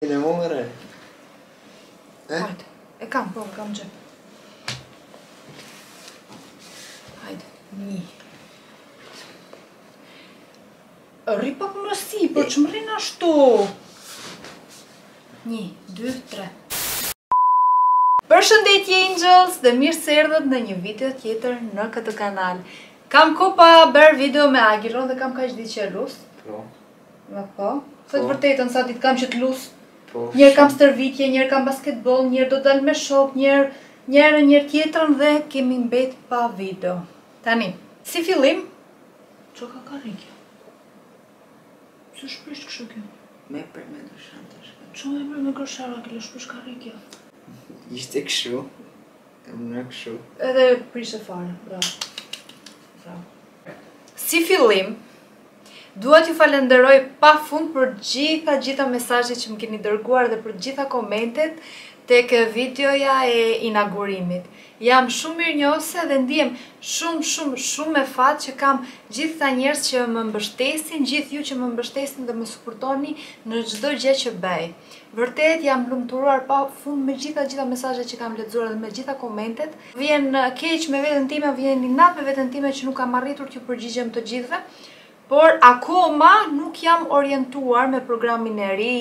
E more. E? Hajde. E kam, po, e kam xhep. Hajde, një. Rri pak më sipër, ç'më rrin ashtu? Një, dy, tre. Përshëndetje Angels dhe mirë se erdhët në një video tjetër në këtë kanal. Kam kohë pa bërë video me Agilon dhe kam kaq ditë që e lus. Po. Ma po, thuaj të po. vërtetën sa ditë kam që të lus. Po. Njëherë kam stërvitje, njëherë kam basketboll, njëherë do dal me shok, njëherë njëherë njëherë tjetrën dhe kemi mbet pa video. Tani, si fillim, çka ka karrikja? Pse është prish kështu kjo? Me për me gërshërë të shkë. Ço me për me gërshërë, a është prish karrikja? Ishte kështu, e më kështu. Edhe prishe fare, bravo. Bravo. Si fillim, Dua t'ju falenderoj pa fund për gjitha gjitha mesazhet që më keni dërguar dhe për gjitha komentet tek videoja e inaugurimit. Jam shumë mirënjohëse dhe ndihem shumë shumë shumë me fat që kam gjithë këta njerëz që më mbështesin, gjithë ju që më mbështesni dhe më suportoni në çdo gjë që bëj. Vërtet jam lumturuar pa fund me gjitha gjitha mesazhet që kam lexuar dhe me gjitha komentet. Vjen keq me veten time, vjen inat me veten time që nuk kam arritur t'ju përgjigjem të gjithëve. Por akoma nuk jam orientuar me programin e ri,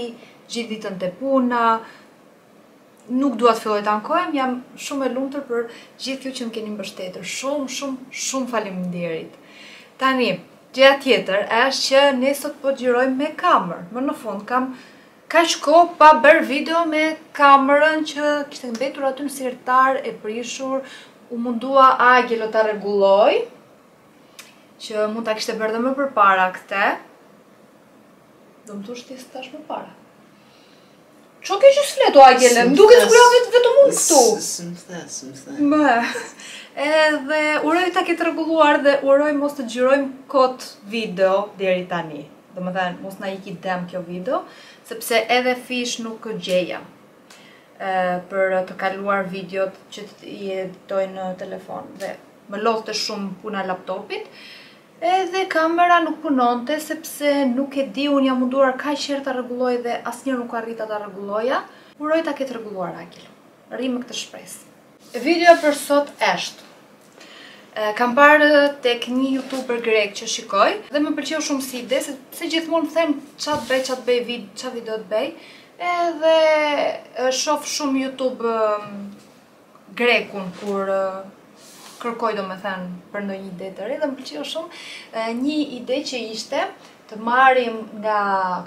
gjithë ditën te puna, nuk dua të filloj të ankohem, jam shumë e lumtur për gjithë ju që më keni mbështetur. Shumë, shumë, shumë faleminderit. Tani, gjëja tjetër është që ne sot po xhirojmë me kamerë. Më në fund kam kaq kohë pa bërë video me kamerën që kishte mbetur aty në sirtar e prishur, u mundua Agelo ta rregulloj, që mund ta kishte bërë dhe më përpara këtë. Do më thush ti se tash më para. Ço ke që s'flet o Agele? Më duket sikur jam vetë vetëm unë këtu. S'më the, s'më the. Më. Edhe uroj ta ketë rregulluar dhe uroj mos të xhirojmë kot video deri tani. Domethënë, mos na iki dëm kjo video, sepse edhe fish nuk gjeja për të kaluar videot që i editoj në telefon dhe më lodhte shumë puna e laptopit. Edhe kamera nuk punonte sepse nuk e di, unë jam munduar kaq herë ta rregulloj dhe asnjëherë nuk arrita ta rregulloja. Uroj ta ketë rregulluar Agil. Rri me këtë shpresë. Videoja për sot është Kam parë tek një youtuber grek që shikoj dhe më pëlqeu shumë si ide sepse gjithmonë them ça të bëj, ça të bëj vid, ça video të bëj. Edhe shoh shumë YouTube grekun kur kërkoj domethënë për ndonjë ide të re dhe më pëlqeu shumë një ide që ishte të marrim nga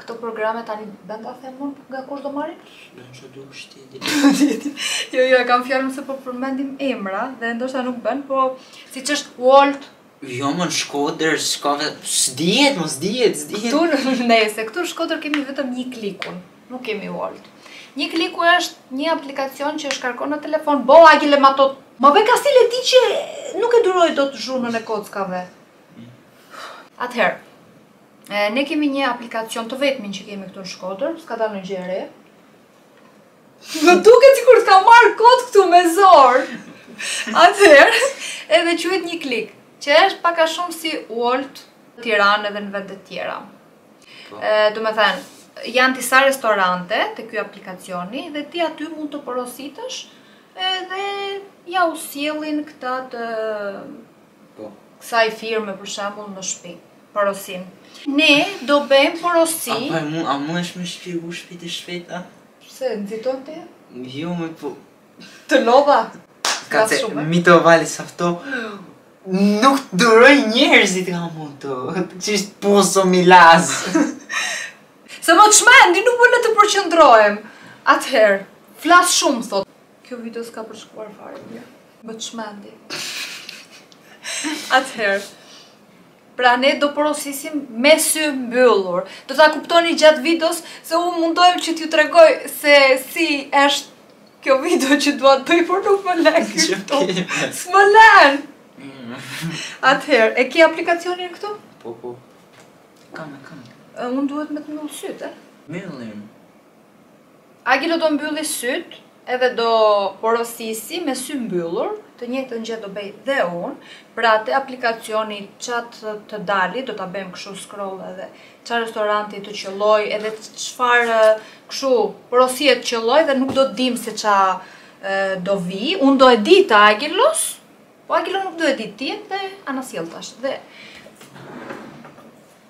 këto programe tani bën ta them unë nga kush do marrim? Bën çfarë dush ti. Jo, jo, e kam fjalën se po përmendim emra dhe ndoshta nuk bën, po siç është Wolt. Jo, më në Shkodër, s'ka vetë, s'dihet, mos dihet, s'dihet. Këtu, nëse, këtu në Shkodër kemi vetëm një klikun. Nuk kemi Wolt. Një kliku është një aplikacion që shkarkon në telefon. Bo, Agile, ma to... Ma bëj kastile ti që nuk e duroj dot zhurmën e kockave. Atëherë, ne kemi një aplikacion të vetmin që kemi këtu në Shkodër, s'ka dalë ndonjë gjë e re. Më duket sikur të kam marrë kot këtu me zor. Atëherë, edhe quhet një klik, që është pak a shumë si Wolt në Tiranë edhe në vende të tjera. Po. Domethënë, janë disa restorante te ky aplikacioni dhe ti aty mund të porositësh edhe ja u sjellin këta të po. kësaj firme për shembull në shtëpi porosinë. Ne do bëjmë porosi. A po mund a mundesh me shpjegu shpejt e shpejt a? Pse nxiton ti? Jo, më po Të lodha. Κάτσε, μην το βάλεις αυτό. Nuk të duroj njerëzit nga mund të. Ξέρεις πόσο μιλάς. Se më çmendi, nuk më lë të përqendrohem. Atëherë, flas shumë thot. Kjo video s'ka për shkuar fare mirë. Më çmendi. Atëherë, pra ne do porosisim me sy mbyllur. Do ta kuptoni gjatë videos se unë mundohem që t'ju tregoj se si është kjo video që dua të bëj, por nuk më lën ky këtu. S'më lën. Atëherë, e ke aplikacionin këtu? Po, po. Kam, e kam. Unë duhet me të mbyll sytë, e? Mbyllim. Agilo do mbylli sytë. Edhe do porosisi me sy mbyllur, të njëjtën gjë do bëj dhe unë, pra te aplikacioni ça të, të dali, do ta bëjmë kështu scroll edhe ça restoranti të qëlloj, edhe çfarë kështu porosie të qëlloj dhe nuk do dim se ça do vi. Unë do e di të Agilos, po Agilo nuk do e di ti dhe anasjelltas. Dhe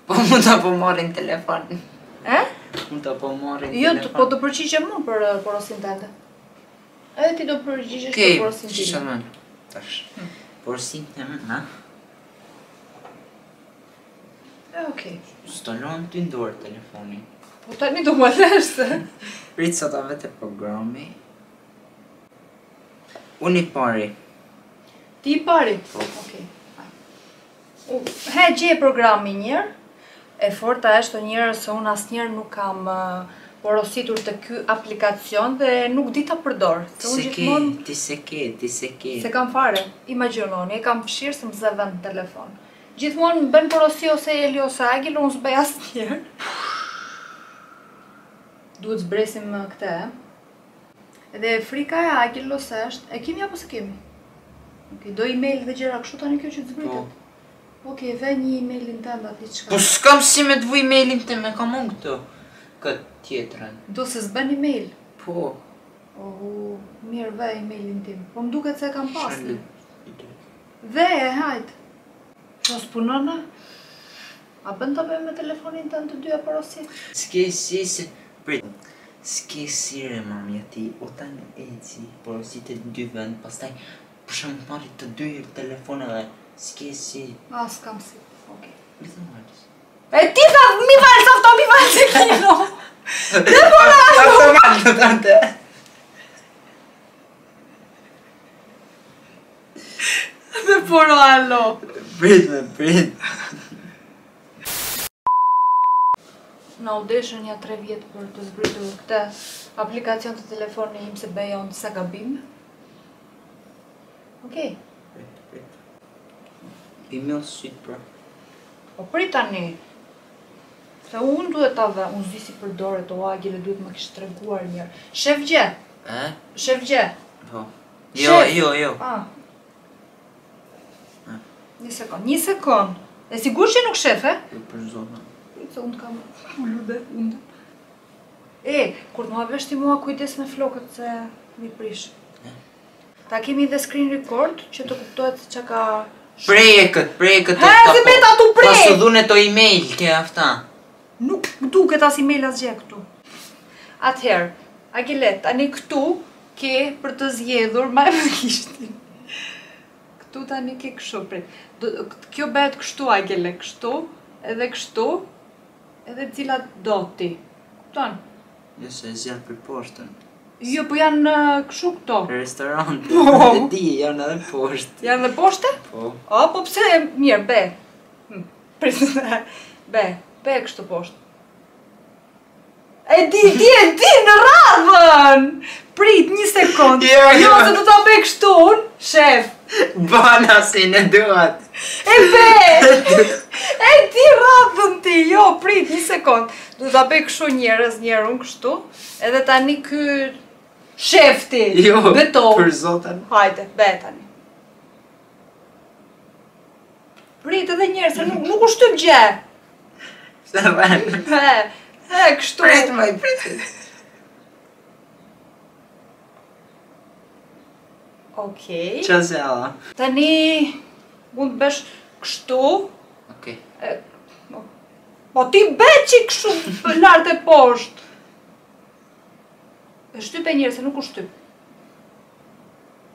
Po mund ta po marrin telefon. E? Mund ta po marrin jo, telefon. Jo, po të përgjigjem unë për eh, porosinë tënde. Edhe ti do përgjigjesh okay, për porosinë time. Okej, tash. Hmm. Porosinë teme, ha? E, okej. S'të lënë ty në dorë telefonin. Po tani do më lësh se. Prit sa ta vete programi. Unë i pari. Ti i pari? Po. Okej. He, gjeje programin njëherë. E forta është o njerëz se unë asnjëherë nuk kam porositur te ky aplikacion dhe nuk di ta përdor. Se unë gjithmonë ti s'e ke, ti s'e ke. S'e kam fare. Imagjinoni, e kam fshirë se më zë vend në telefon. Gjithmonë më bën porosi ose Eli ose Agil, unë s'bëj asnjëherë. Duhet zbresim këtë, e? Dhe frika e Agilos është, e kemi apo s'e kemi? Ok, do email dhe gjëra kështu tani kjo që të zbritet. Po. Ok, ve një emailin tënd aty çka. Po s'kam si me të vu emailin tim, e kam unë këtë. Këtë tjetrën. Do se s'bën email. Po. Ohu, mirë ve emailin tim. Po më duket se e kam pas. Ve, e hajt. Po s'punon a? A bën ta bëjmë me telefonin tënd të dyja porositë? S'ke si se prit. S'ke si re mamja ti o tani eci porositë të dy vend pastaj për shembull të marri të dy herë telefon edhe s'ke si. A s'kam si. Okej. Mi thënë vals. E ti tha mi vals afto mi vals e kino. Dhe po ra. Automat do të të. Dhe po ra alo. Prit me prit. Na u deshën nja 3 vjet për të zbritur këtë aplikacion te telefoni im se bëja unë disa gabime. Okej. Prit, prit. I mbyll sytë pra. Po prit tani. Se unë duhet ta vë, unë s'di si përdoret o Agile, duhet më kish treguar njëherë. Shef gjë? E? Shef gjë? Po. Jo, jo, jo. Ah. Një sekond, një sekond. E sigurt që nuk shef, e? Jo, për zotin. Se unë të kam ulur dhe unë. E, kur të ma vesh ti mua kujdes me flokët se m'i prish. Ta kemi dhe screen record që të kuptohet se ça ka... Preje këtë, preje këtë. He, se meta tu prej! Pas të dhune to email, ke afta. Nuk duket as email asgjë këtu. Atëherë, Agile, tani këtu ke për të zgjedhur ma e gishtin. Këtu tani ke kështu, prit. Do, kjo bëhet kështu, Agile, kështu, edhe kështu, edhe cilat do ti. Kupton? Jo se e zgjedh për poshtën. Jo, po janë kështu këto. Restorant, Po. e di, janë edhe poshtë. Janë edhe poshtë? Po. O, po pse, mirë, be. Hm, Prit, be, be kështu poshtë. E di, di, e di në radhën! Prit, një sekond. Jo, jo. Jo, se do ta bëj kështu unë, shef. Bana si në duhet. E be! E di radhën ti, jo, prit, një sekond. Do ta bëj kështu njerëz, njerë unë kështu. Edhe tani ky shef ti. Jo, Beto. për zotin. Hajde, be tani. Prit edhe njerë, se nuk, nuk u shtyp gjë. Se ven. He, he, kështu. Prit, maj, prit. Okej. Qa zela? Tani mund të bësh kështu. Okej. E, Po ti be që kështu lart e poshtë. E shtype njëherë se nuk u shtyp.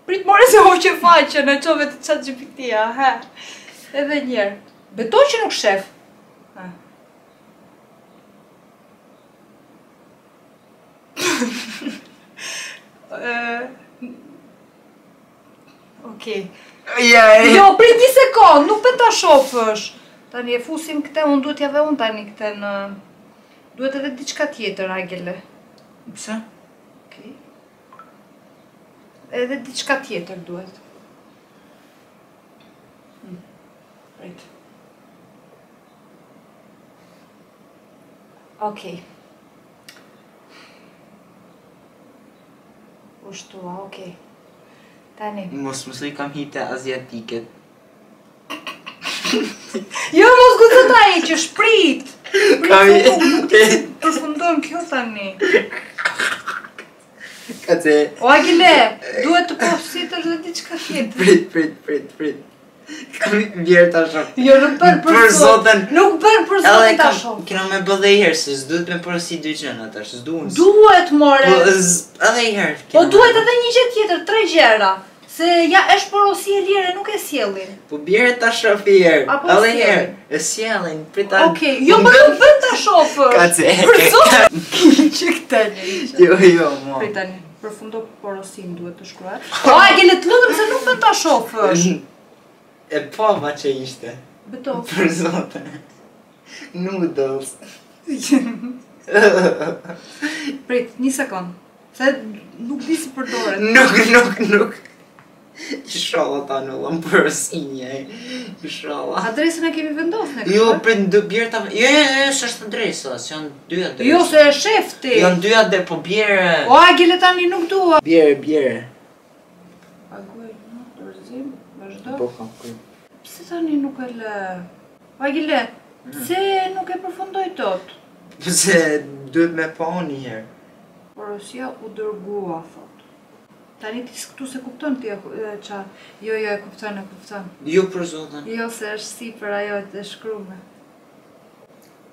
Prit more se hoqe faqen, e çove te chat GPT-ja, he. Edhe njëherë. Beto që nuk shef. Ha. E, Okej. Ja, e. Jo, prit një sekond, nuk bën ta shofësh. Tani e fusim këtë, unë duhet t'ja vë unë tani këtë në... Duhet edhe diçka tjetër, Agele. Pse? Okej. Edhe diçka tjetër duhet. Hmm. Prit. Okej. U shtua, okej. Tani. Mos më thuj kam hi te aziatiket. Jo, mos guxo ta heqësh, prit! Prit Kam se nuk, nuk di si përfundon kjo tani. Ka te... O Agile, duhet të porositësh dhe diçka tjetër. Prit, prit, prit, prit. Kam bjerë ta shoh. Jo, nuk bën për, Për zotin. Nuk bën për Edhe zotin ta kam, shoh. kena me bë dhe i herë, se s'duhet me porosit dy gjëna tash, s'duhet. Duhet more. Po, z- edhe i herë. Po kena me duhet bë. edhe një gjë tjetër, tre gjëra. Se ja është porosi e lirë, nuk e sjellin. Po bjerë ta shoh i herë. Apo e Edhe i sjellin? herë. E sjellin, prit ta... Okej, jo po nuk bën ta shofësh. Ka ce. Për zotin. Që këtë një. Jo, jo, mo. Prit tani, përfundo porosin duhet të shkruaj. O, Agile, të lutem se nuk bën ta shofësh. E pava që ishte. Beto. Për zotin. Noodles. Prit, një sekond. Se nuk di si përdoret. Nuk, nuk, nuk. Inshallah ta anullon porosinje. Inshallah. Adresën e kemi vendosur ne. Jo, këtë? prit dy bjerë ta... Jo, jo, jo, s'është adresa, se janë dy adresa. Jo, se e shef ti. Janë dy adresa, po bjerë. O, Agile tani nuk dua. Bjerë, bjerë. Paguaj, no, dorëzim, vazhdo. Po, kam, kry. Pse tani nuk e lë? O, Agile, pse nuk e përfundoj dot? Pse duhet me pa një herë. Porosia u dërgua, thot. Tani ti këtu se kupton ti e, e, qa. Jo, jo, e kupton, e kupton. Jo për zotën. Jo, se është sipër ajo e shkrume.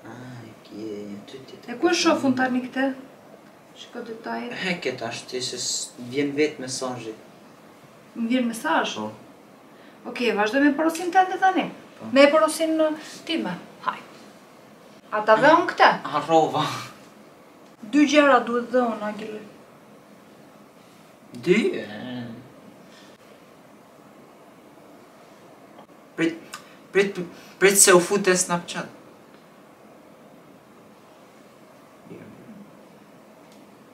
Ah, e ke ty ti. E ku e shoh unë tani këtë? Shiko detajet. Heke tash ti se s- vjen vetë mesazhi. Më vjen mesazh. Po. Okej, vazhdoj me porosin tënde tani. Po. Me porosin time. Haj. A ta vë unë këtë? Harrova. Dy gjëra duhet dhe unë, Agile. Dy. e. Prit, prit, prit se u fute Snapchat.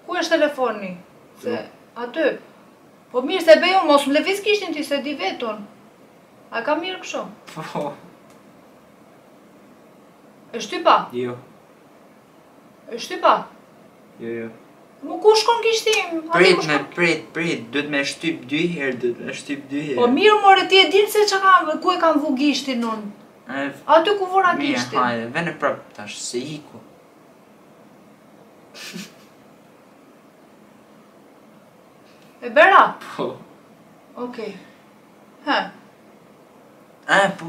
Ku është telefoni? Se aty. Po mirë se bëj unë, mos më lëviz gishtin ti se di vetë unë. A ka mirë kështu? Po. E shtypa? Jo, E shtypa? jo, jo. Mu ku shkon gishti im? Aty Prit ku me, shkon? prit, prit, duhet me shtyp dy herë, duhet me shtyp dy herë. Po mirë more, ti e din se çka kam, ku e kam vu gishtin unë. E, Aty ku vura mirë, gishtin. hajde, vene prap tash, se iku. E bëra? Po. Okej. He. E, po,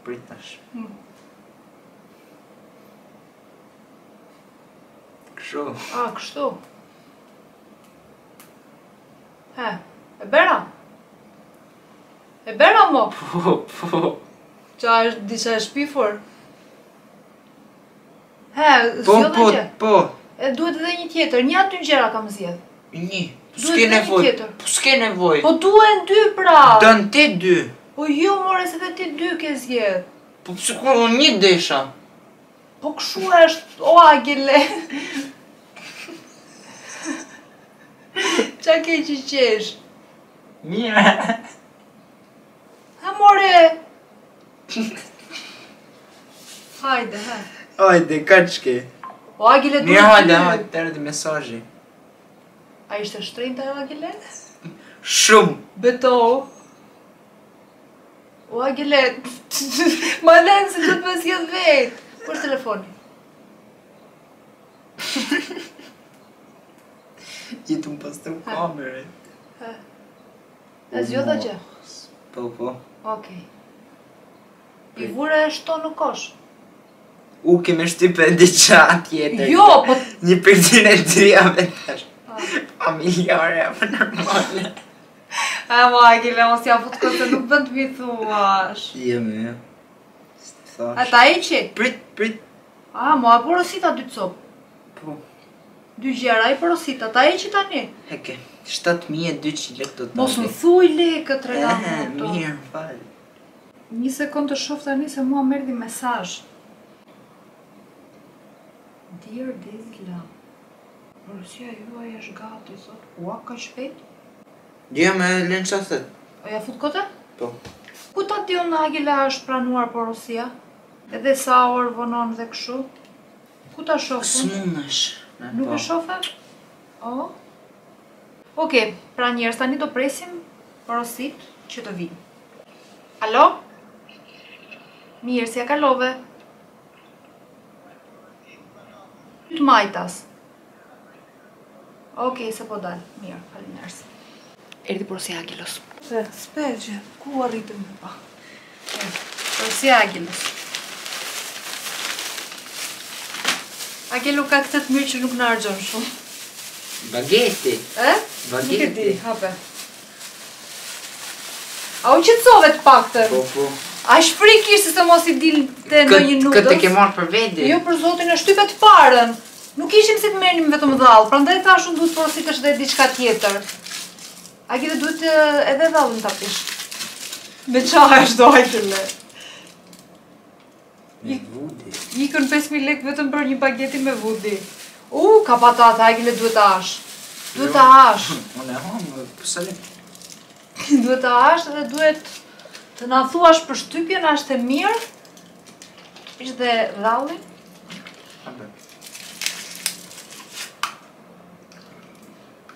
prit tash. Hmm. Kështu. A, kështu. He, e bëra? E bëra mo? Po, po. Qa është diçka e shpifur? He, Po, zgjodhe po, gjë. po. E duhet edhe një tjetër, një aty gjëra kam zgjedh. Një. Po Duhet s'ke edhe një nevojë. tjetër. Po s'ke nevojë. Po duhen dy pra. Dën ti dy. Po jo more se edhe ti dy ke zgjedh. Po pse ku unë një desha? Po kshu është, o Agile. Qa ke që qesh? Mirë. Ha more. Hajde, ha. Hajde, kaç ke? O Agile duhet Mirë, hajde, dy. hajde, të erdhi mesazhi. A ishte shtrenjtë ajo Agile? Shumë. Beto. O Agile, ma lënë se do të më zgjedh vetë. Ku është telefoni? Jetu më pastru kamerën. Ha. E zgjodha gjë? Po, po. Okej. I vure e shto në kosh. U kemi shtype diçka tjetër. Jo, po Një për dynë e dyjave tash. Ah. Familjare apo normale. A mo, Agile, mos ja fut këtë, nuk bën të mi thuash. Jo, më jo. A Thash. ta heqi? Prit, prit. A, mo, a porosita dy copë. Po. Dy gjëra i porosita, ta heqi tani. Heke, 7200 lekë total. Mos më thuj lekët Eh, regamoto. Mirë, fal. Një sekond të shoh tani se mua më erdhi mesazh. Dear Dizla, porosia juaj është gati, thot. Ua, kaq shpejt? Jo, më lën çfarë thot. O ja fut kote? Po. Ku ta di unë Agila është pranuar porosia? Edhe sa orë vonon dhe kështu? Ku ta shoh unë? S'mundesh. me Nuk pa. e shofe? O? Okej, pra njerëz tani do presim porositë që të vijnë. Alo? Mirë, si ja kalove? Të majtas. Okej, se po dal. Mirë, faleminderit. Erdhi porosia e Agilos. Se, s'pe gjë, ku arritëm? Pa. Porosia e Agilos. Agelo ka këtë të mirë që nuk na harxhon shumë. Bageti. E? Bageti. Nuk e di, hape. A u qetësove të paktën? Po, po. A frikë ishte se mos i dilte ndonjë noodles? Këtë e ke marrë për vete? Jo, për zotin e shtype të parën. Nuk ishim si të merrnim vetëm dhallë, prandaj thash unë duhet porositësh dhe diçka tjetër. Agile duhet edhe dhallën ta pish. Me qa është do Agile? Me vudi. Ikën 5.000 lek vetëm për një bageti me vudi. U, ka patate, Agile duhet ta hash. Duhet ta hash. Unë e ham, pse le? Duhet ta hash dhe duhet të na thuash përshtypjen, a është e mirë? Pish dhe dhallin. Hape.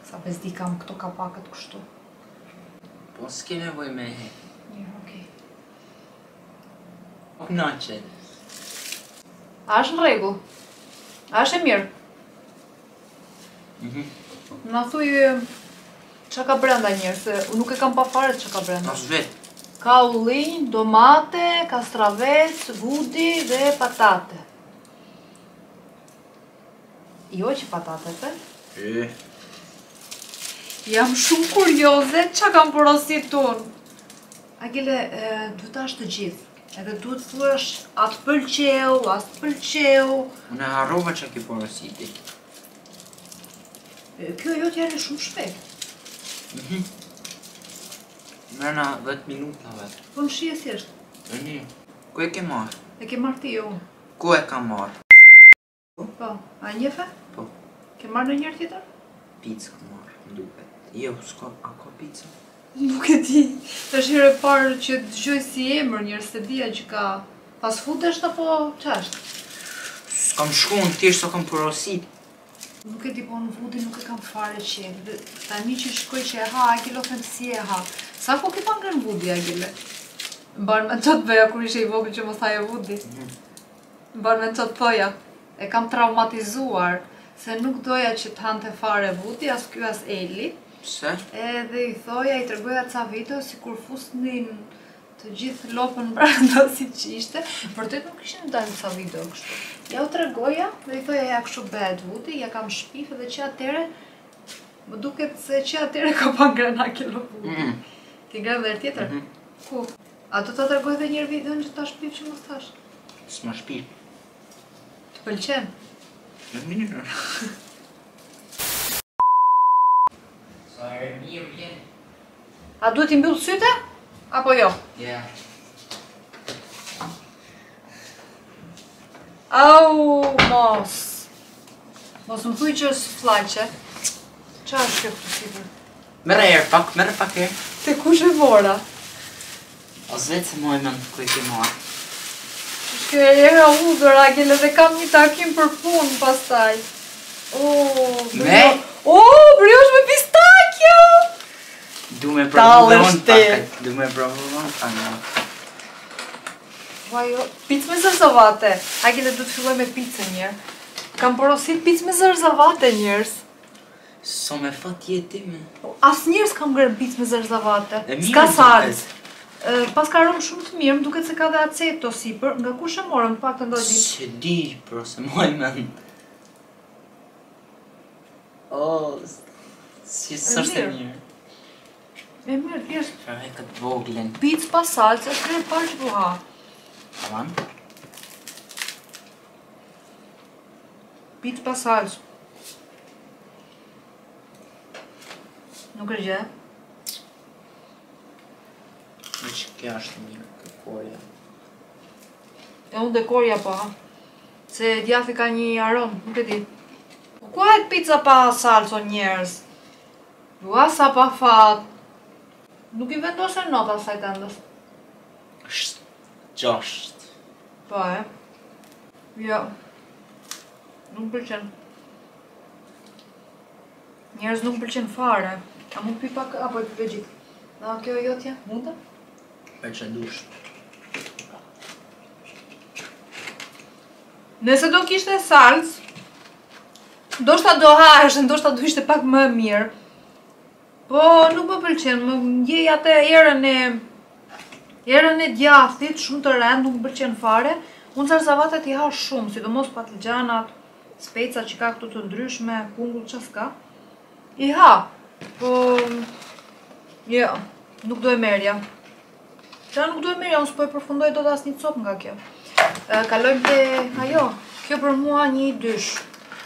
Sa bezdi kam këto kapakët kështu. Po s'ke nevojë me he. Mirë, okej. Po kënaqe. A është në rregull? A është e mirë? Mhm. Na thuj ça ka brenda njëherë, se unë nuk e kam pa fare ça ka brenda. As vetë. Ka ullinj, domate, kastravec, vudi dhe patate. Jo që patatet, e? E. Jam shumë kurioze ça kam porosit unë. Agile, duhet ta hash të gjithë. Edhe duhet të thuash a të pëlqeu, a s'të pëlqeu. Unë e harrova ça ke porositi. Kjo jotja erdhi shumë shpejt. Mhm. Mrena 10 minutave. Po në shije si është? E mirë. Ku e ke marrë? E ke marrë ti, jo unë. Ku e kam marrë? Po, a e njeh? Po. Ke marrë ndonjëherë tjetër? Pizza kam marrë, më duket. Jo, s'ka, a ka pizza? Nuk e di. Është herë e parë që dëgjoj si emër njerëz, s'e dija që ka fast food është apo ça është? S'kam shku unë thjesht sa kam porosit. Nuk e di, po unë vudi nuk e kam fare qejf. Dhe tani që shikoj që e ha, Agilo them si e ha. Sa kohë ke pa ngrënë vudi, Agile? Mban mend ça të bëja kur ishe i vogël që mos haje vudi. Mm. Mban mend ça të thoja. E kam traumatizuar se nuk doja që të hante fare vudi, as ky as Eli. Pse? Edhe i thoja, i tregoja ca video si kur fusnin të gjithë lopën brenda siç ishte. Vërtet nuk ishin dalë ca video kështu. Ja u tregoja dhe i thoja ja kështu bëhet vudi, ja kam shpif edhe që atëherë më duket se që atëherë ka pa ngrënë Agelo vudi. Mm. Ti ngrënë dhe herë tjetër? Mm -hmm. Ku? A do ta tregoj edhe një herë videon që ta shpif që mos thash? S'ma shpif. Të pëlqen? Në mirë. Sa erë mirë vjen. A duhet i mbyll sytë? Apo jo? Ja. Au, mos. Mos më thuj që është fllaqe. Ça është kjo këtu sipër? Merre erë pak, merre pak erë. Te kush e mora? As vetë s'e maj mend ku e ke marrë. Është kjo era hudhër, Agel, edhe kam një takim për punë pastaj. O, Me? O, briosh me pistachio! Du me provu dhe Tallesh unë ti. pak, du me provu dhe unë pak. Ua jo, picë me zërzavate. Agel, du të filloj me picën njëherë. Kam porosit picë me zërzavate njerëz. Sa me fat je ti me. Po, Asnjëherë s'kam ngrënë picë me zërzavate. E mirë S'ka duket. salcë. Pas ka aromë shumë të mirë, më duket se ka dhe aceto sipër. Nga kush e morëm, pak të ndodhi. S'e di, pro s'e maj mend. Oh, si s'është e mirë. mirë. E mirë, thjesht Provoj këtë voglën. picë pa salcë, është herë e parë që po ha. Tamam? Picë pa salcë. Nuk është gjë. Veç kjo është mirë, kjo korja. E unë dhe korja po ha. Se djathi ka një aromë, nuk e di. Po ku hahet pizza pa salcë o njerëz? Ua sa pa fat. Nuk i vendose nota asaj tendës. Është 6. Po e. Jo. Nuk më pëlqen. Njerëz nuk më pëlqen fare. A mund pi pak apo e pive gjithë? Na kjo jotja, mundë? Për që dush. Nëse do kishte salcë, ndoshta do haheshe, ndoshta do ishte pak më mirë. Po nuk më pëlqen, më ndjej atë erën e erën e djathit shumë të rëndë, nuk më pëlqen fare. Unë zarzavatet i ha shumë, sidomos patëllxhanat, specat që ka këtu të ndryshme, kungull ça s'ka. I ha, po jo, nuk do e merrja. Ça nuk do e merrja, unë s'po e përfundoj dot asnjë copë nga kjo. Kalojmë te ajo, kjo për mua një dysh.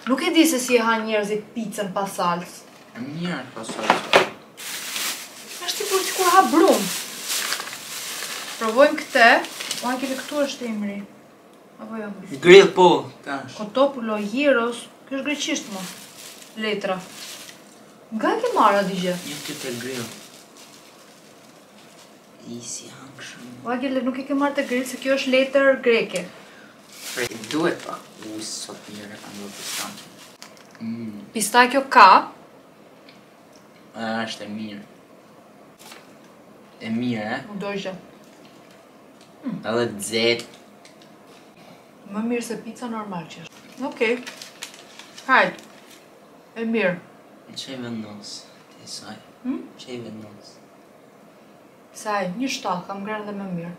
Nuk e di se si e ha njerëzit picën pa salcë. E mirë pa salcë. Është sikur sikur ha brum. Provojmë këtë. O, Angeli këtu është emri. Apo jo? Grill po, tash. Kotopulo, gyros, kjo është greqisht mo. Letra. Nga e ke marrë atë gjë? Një këtë te grill. I si hangshëm. O Angeli, nuk e ke marrë te grill se kjo është letër greke. Prej, duhet pak. U, sot mirë e kam bërë pistaqe. Mm. Pistaqo ka. A, është e mirë. E mirë, e? Nuk do gjë. Mm. Edhe nxehtë. Më mirë se pizza normal që është. Okej. Hajde. E mirë. Që i vendos? Ti saj? Hmm? Që i vendos? Saj, një shtatë, kam ngrënë dhe më mirë.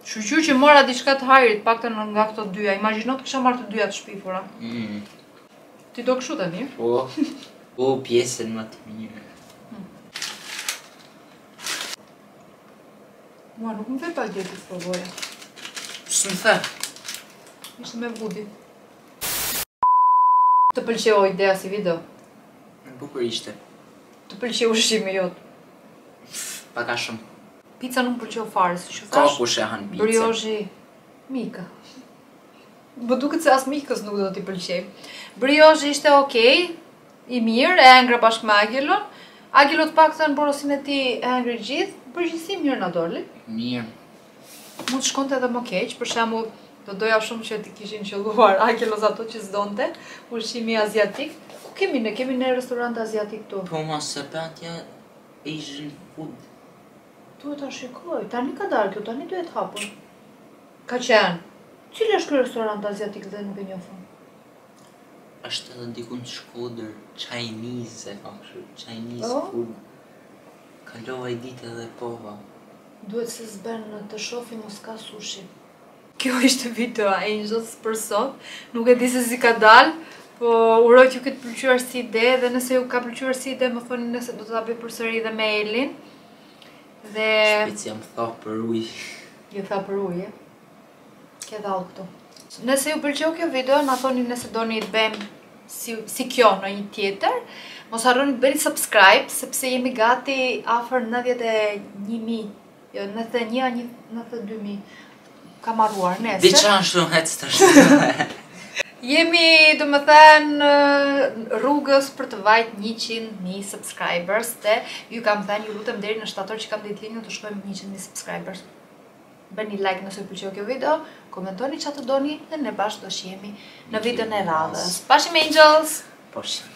Shyqyr që mora diçka të hajrit, paktën nga këto dyja. Imagjino të kisha marrë të dyja të shpifura. Mm. Ti do kështu tani? Po. Po, pjesën më të mirë. Mm. Mua nuk më the pa gjë të provoja. S'më the. Ishte me Vudi. Të pëlqeu ideja si video? E bukur ishte. Të pëlqeu ushqimi jot? Pak a shumë. Pica nuk më pëlqeu fare, siç ju thashë. Ka kush e han picën. Briozhi Mika. Më duket se as Mikës nuk do t'i pëlqejë. Briozhi ishte okay, i mirë, e hëngra bashkë me Agelon. Agelo të paktën porosinë e tij e hëngri gjithë, përgjithësi mirë na doli. Mirë. Mund të shkonte edhe më keq, për shembull, do doja shumë që t'i kishin qëlluar Agelos ato që s'donte, ushqimi aziatik. Ku kemi ne? Kemi ne restorant aziatik këtu. Po mos e patja Asian food. Duhet ta shikoj. Tani ka dalë kjo, tani duhet hapur. Ka qenë. Cili është ky restorant aziatik dhe nuk e njoh unë? Është edhe diku në Shkodër, Chinese e ka kështu, Chinese oh. food. Kalova i ditë edhe pova. Duhet se s'bën të shohim mos ka sushi. Kjo ishte video Angels për sot. Nuk e di se si ka dalë, po uroj t'ju ketë pëlqyer si ide dhe nëse ju ka pëlqyer si ide, më thoni nëse do ta bëj përsëri dhe me Elin. Dhe Shpejt jam tha për ujë. Je tha për ujë. Ke dhallë këtu. Nëse ju pëlqeu kjo video, na thoni nëse doni të bëjmë si, si kjo në një tjetër. Mos harroni të bëni subscribe, sepse jemi gati afër 91.000, jo 91 92.000. Kam harruar, nëse. Diçka ashtu hec tash. Jemi, domethënë, rrugës për të vajt 100.000 subscribers dhe ju kam thënë, ju lutem deri në shtator që kam ditëlindjen të shkojmë 100.000 subscribers. Bëni like nëse ju pëlqeu kjo video, komentoni çfarë të doni dhe ne bashkë do shihemi në videon e radhës. Pashim Angels! Pashim.